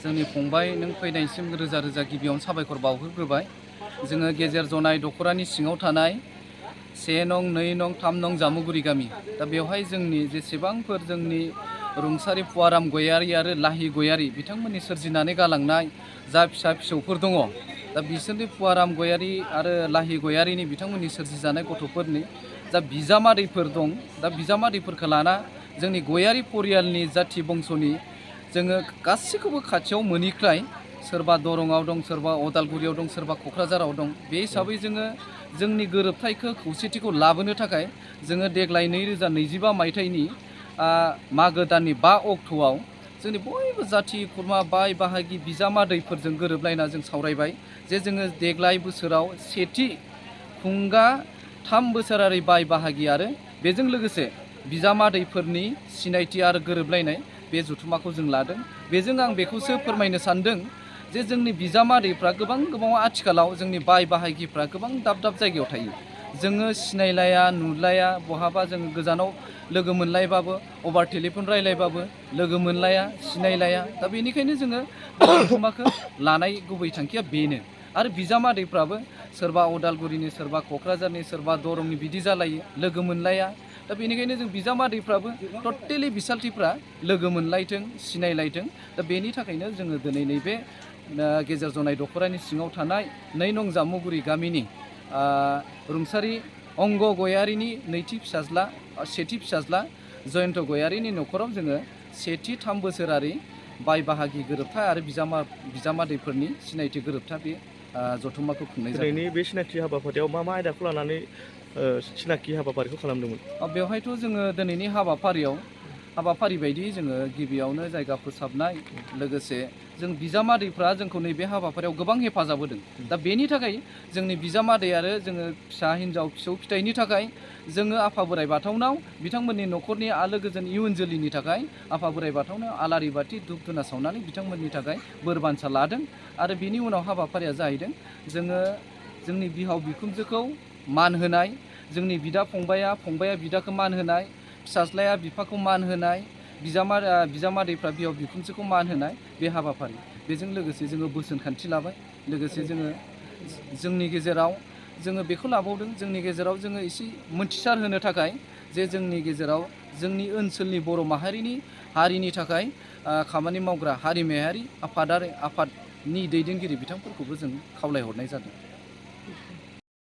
जोंनि फंबाय नों फैनायसिम रोजा रोजा गिबियावनो साबायखर बावहरग्रोबाय। जोङो गेजेर जनाय दख'रानि सिङाव थानाय 1 नं 2 नं 3 नं जामुगुरि गामि। दा बेवहाय जोंनि जेसेबांफोर जोंनि रुंसारि पुवाराम गयारि आरो लाहि गयारि बिथांमोननि सोरजिनानै गालांनाय जा फिसा फिसौफोर दङ, दा बिसोरनि पुवाराम गयारि आरो लाहि गयारिनि बिथांमोननि सोरजिजानाय गथ'फोरनि जा बिजामादैफोर दं, दा बिजामादैफोरखौ लाना जोंनि गयारि परियालनि जाथि बंस'नि जोङो गासैखौबो खाथियाव मोनैख्लाय सोरबा दरंआव दं, सोरबा अदालगुरियाव दं, सोरबा क'क्राझाराव दं। बे हिसाबै जोङो जोंनि गोरोबथायखौ खौसेथिखौ लाबोनो थाखाय जोङो देग्लाय 2025 मायथाइनि मागो दाननि 5 अक्ट'आव जोंनि बयबो जाथि खुरमा बाय बाहागि बिजामादैफोरजों गोरोबलायना जों सावरायबाय जे जोङो देग्लाय बोसोराव सेथि खुंगा 3 बोसोरारि बाय बाहागि आरो बेजों लोगोसे बिजामादैफोरनि सिनायथि आरो गोरोबलायनाय बे जथुम्माखौ जों लादों। बेजों आं बेखौसो फोरमायनो सानदों जे जोंनि बिजामादैफ्रा गोबां आथिखालाव जोंनि बाय बाहागिफ्रा गोबां दाब दाब जायगायाव थायो। जोङो सिनायलाया नुलाया, बहाबा जोङो गोजानाव लोगो मोनलायबाबो अभार टेलिफन रायलायबाबो लोगो मोनलाया, सिनायलाया। दा बेनिखायनो जोङो बे जथुम्माखौ लानाय गुबै थांखिया बेनो। आरो बिजामादैफ्राबो सोरबा अदालगुरिनि, सोरबा क'क्राझारनि, सोरबा दरंनि बिदि जालायो, लोगो मोनलाया। दा बेनिखायनो जों बिजामादैफ्राबो टटेलि बिसालथिफ्रा लोगो मोनलायथों, सिनायलायथों। दा बेनि थाखायनो जोङो दिनै नैबे गेजेर जनाय दख'रानि सिङाव थानाय 2 नं जामुगुरि गामिनि रुंसारि अंग गयारिनि सेथि फिसाज्ला जयन्त गयारिनि न'खराव जोङो सेथि 3 बोसोरारि बाय बाहागि गोरोबथा आरो बिजामादैफोरनि सिनायथि गोरोबथा बे जथुम्माखौ खुंनाय जादों। दिनैनि बे सिनायथि हाबाफारियाव मा आयदाखौ लानानै सिनाखि हाबाफारिखौ खालामदोंमोन? बेवहायथ' जोङो दिनैनि हाबाफारि बायदियै जोङो गिबियावनो जायगा फोसाबनाय, लोगोसे जों बिजामादैफ्रा जोंखौ नैबे हाबाफारियाव गोबां हेफाजाब होदों। दा बेनि थाखाय जोंनि बिजामादै आरो जोङो फिसा हिन्जाव फिसौ फिथाइनि थाखाय जोङो आफा बोराइ बाथौनाव बिथांमोननि न'खरनि आलो गोजोन इयुन जोलैनि थाखाय आफा बोराइ बाथौनाव आलारि बाथि धुप धुना सावनानै बिथांमोननि थाखाय बोर बान्सा लादों। आरो बेनि उनाव हाबाफारिया जाहैदों जोङो जोंनि बिहाव बिखुनजोखौ मान होनाय, जोंनि बिदा फंबाया बिदाखौ मान होनाय, फिसाज्लाया बिफाखौ मान होनाय, बिजामादैफ्रा बिहाव बिखुनजोखौ मान होनाय बे हाबाफारि। बेजों लोगोसे जोङो बोसोन खान्थि लाबाय। लोगोसे जोंनि गेजेराव जोङो बेखौ लाबावदों, जोंनि गेजेराव जोङो एसे मोन्थिसार होनो थाखाय जे जोंनि गेजेराव जोंनि ओनसोलनि बर' हारिनि थाखाय खामानि मावग्रा हारिमायारि आफादनि दैदेनगिरि बिथांफोरखौबो जों खावलायहरनाय जादों।